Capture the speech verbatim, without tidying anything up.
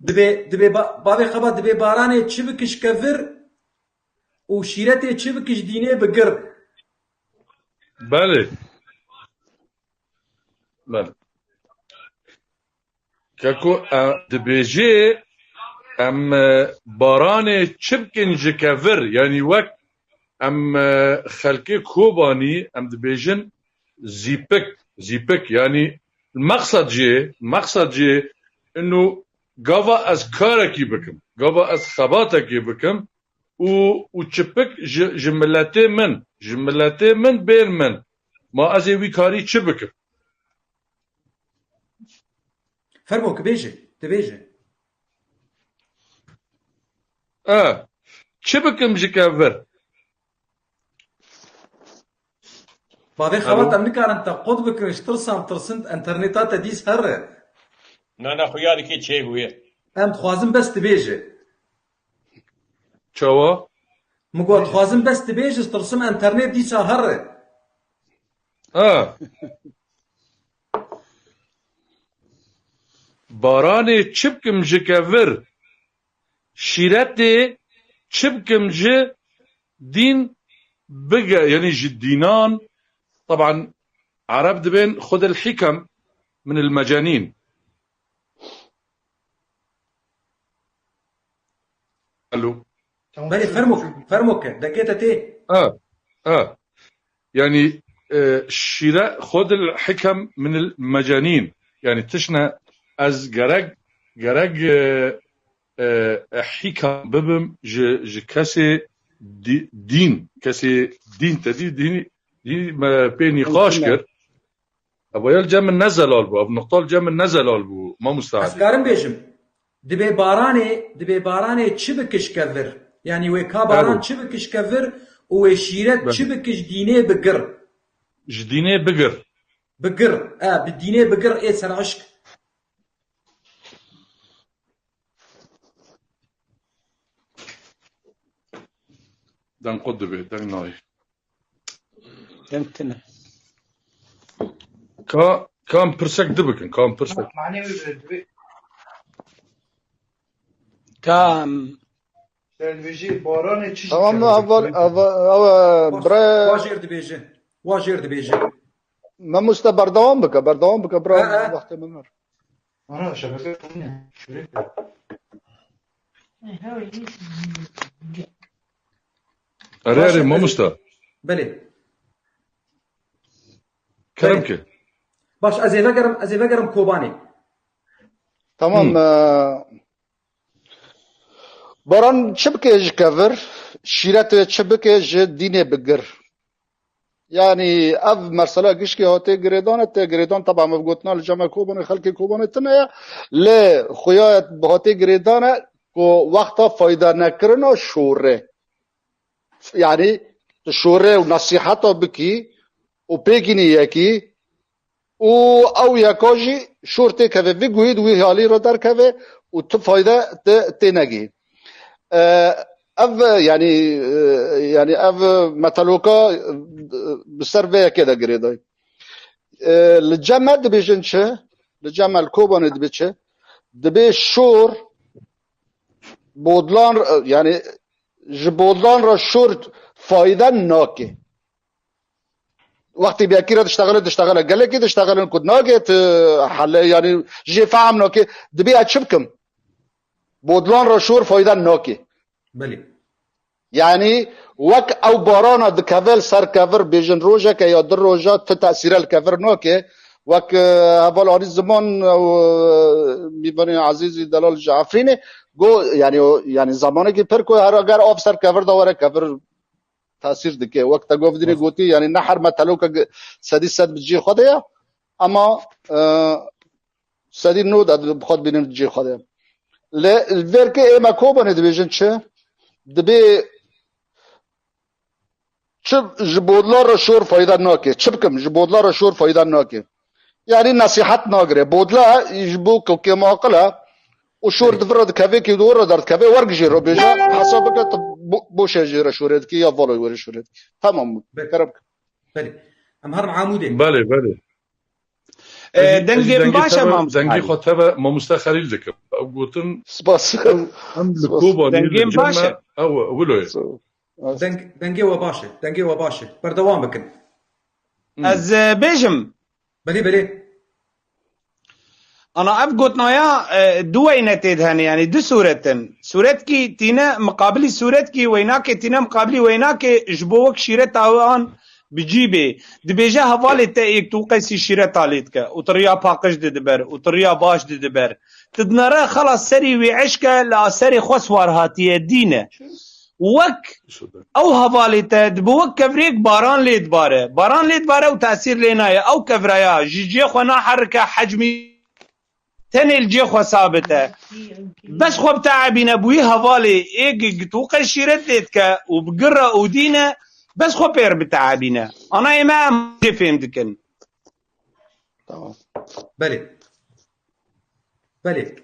Dibê, dibê ba-, bavê Xebat, dibê baranê çi bikişke vir û şîretê çi bikiş dînê bi gir. Belê. Belê. Keko, e, dibêjê em, e, baranê çi bikin ji kevir, yanî wek em, e, xelkê Kobanî em dibêjin zîpik, zîpik, yanî meqsed jê, meqsed jê inu gava ez karekî bikim, gava ez xebatekê bikim û, û çipik ji, ji miletê min, ji miletê min bên min. Ma ez ê wî karî çi bikim? Fermo ki bêje, dibêje. E, çi bikim ji kevir? Bavê Xebat em nikarin te qut bikin, ji tirsan tirsin enterneta te dîs herre. Na na xuya dikê çêbûye. Em dixwazin bes dibêje. Çawa? Min got dixwazin bes dibêje, ji tirsim enternet dîsa herre. Ha. Baranê çi bikim ji kevir? Şîretê çi bikim ji dîn bige, yanî ji dînan, taban Ereb dibên xud el hikem min el mecanîn. Alo. Belê, fermo ke, fermo ke, dekê te tê. Ha, ha. Yanî e, şîre xud el hikem min el mecanîn. Yanî tişne ez gerek, gerek e, e, e, hikem bibim ji, ji kesê dî-, dîn, kesê dîn te dî, dîn, dîn me pê nîqaş kir. Ev ya li cem min ne zelal bû, ev nuqta li cem min ne zelal bû, mamosta Ez Elî. karim bêjim. Dibê baranê, dibê baranê çi bikiş kevir? Yanî wê ka baran Ero. Çi bikiş kevir û wê şîret Belê. Çi bikiş dînê bigir? Ji dînê bigir. Bigir. E, bi dînê bigir ê ser eşk. Deng qut dibe, deng nayê. Deng tine. Ka, ka em pirsek dibikin, ka em pirsek. Ka em Serdvêjî baranê çi Tamam mı? dikeve? Ev, ev, ev, Wa, bre, wa jêr dibêje. Wa jêr dibêje. Memuste berdewam bike, berdewam bike, bira Ha, ha. wextê min var. Ana şebeke tune. Şurek. Erê, Baş, erê, ez- mamosta. Belê. Kerem Belê. ke. Baş, ez ê vegerim, ez ê vegerim Kobanê. Tamam. Hmm. E, baran çi bike ji kevir, şîret wê çi bike ji dînê bigir. Yani ev mesela gişkê hatê girêdane, tê girêdan teba me gotina li cem Kobanê, xelkê Kobanê tine ye. Lê xuya hatê girêdane ku wexta fayda nekirina şorê. Yani tu şorê û nesîheta bikî û pêkînî yekî û ew yeka jî şor têkeve, vî guhî di wî halî re derkeve û tu fayde te tê negihî. E, ev yani, e, yani ev metaloka, e, bi ser vê yekê de girêdayî. E, li cem me dibêjin çi? Li cem me li Kobanê dibê çi? Dibê şor bodlan, e, yani ji bodlan re şor fayde nake. Wextê bi yekî re diştexile, diştexile. Gelekî diştexilin ku nake tu hele, yani jê fehm nake. Dibê ez çi bikim? Bodlan re şor fayde nake. Belê. Yani wek ew barana dikeve li ser kevir, bêjin rojeke ya du roja tu tesîre li kevir nake. Wek, e, heval anî ziman ew, e, mîvanê Ezîzî Delal ji Efrînê go, yani o, yani zamanekî pir ku her eger av ser kevir de were, kevir tesîr dike. Wek te govdînê gotî, yani ne her meteloka ge-, sedî sed bi cihê xwe de ye. Ama, e, sedî nod ez bi xwe dibînim cihê xwe de ye. Lê li vêrkê ê me Kobanê dibêjin çi? Dibê çi ji bodla re şor fayda nake. Çi bikim? Ji bodla re şor fayda nake. Yani nesihet nagire. Bodla ji bo ku kêmaqil e û şor di vir re dikeve, kê di wir re derdikeve, wergijê re bêje, hesab bike tu bo-, boşe jê re şorê dikî ya valoy were şorê dikî. Tamam mı? Be- Kerem. Belê. Em herin Amûdê. Belê, belê. E, dengê min baş e, Mamoste Xelîl? Dengê xwe teve Mamoste Xelîl dikim. Ew gotin, spas, em li Kobanê, li Cem me, ew, ew wilo ye. Deng, dengê we baş e, dengê we baş e. Berdewam bikin. Ez, e, bêjim. Belê, belê. Ana ev gotinaya, e, du weyne tê de hene, yanî du sûret in. Sûretkî tîne miqabilî sûretkî, weynakê tîne miqabilî weynakê, ji bo wek şîreta wan bi cî bê. Dibêje hevalê te êk tu qeysî şîreta lê dike û tu riya paqij didiber û tu riya baş didiber. Tu dinere xelas serî wî eşk e, li aserê xwe swar hatiye, dîn e. Wek ew hevalê te dibe wek kevirêk baran lê dibare. Baran lê dibare û tesîr lê naye. Ew keviraya ji cihê xwe naherike, hecmî tenê li cihê xwe sabit e. Bes xwe biteebîne bi wî hevalê ê gi-, gi tu qey şîret lê dike û bi gir re û dîn e, bes xwe pê re biteebîne. Ana ê me em jê fêm dikin. Tamam. Belê. Belê.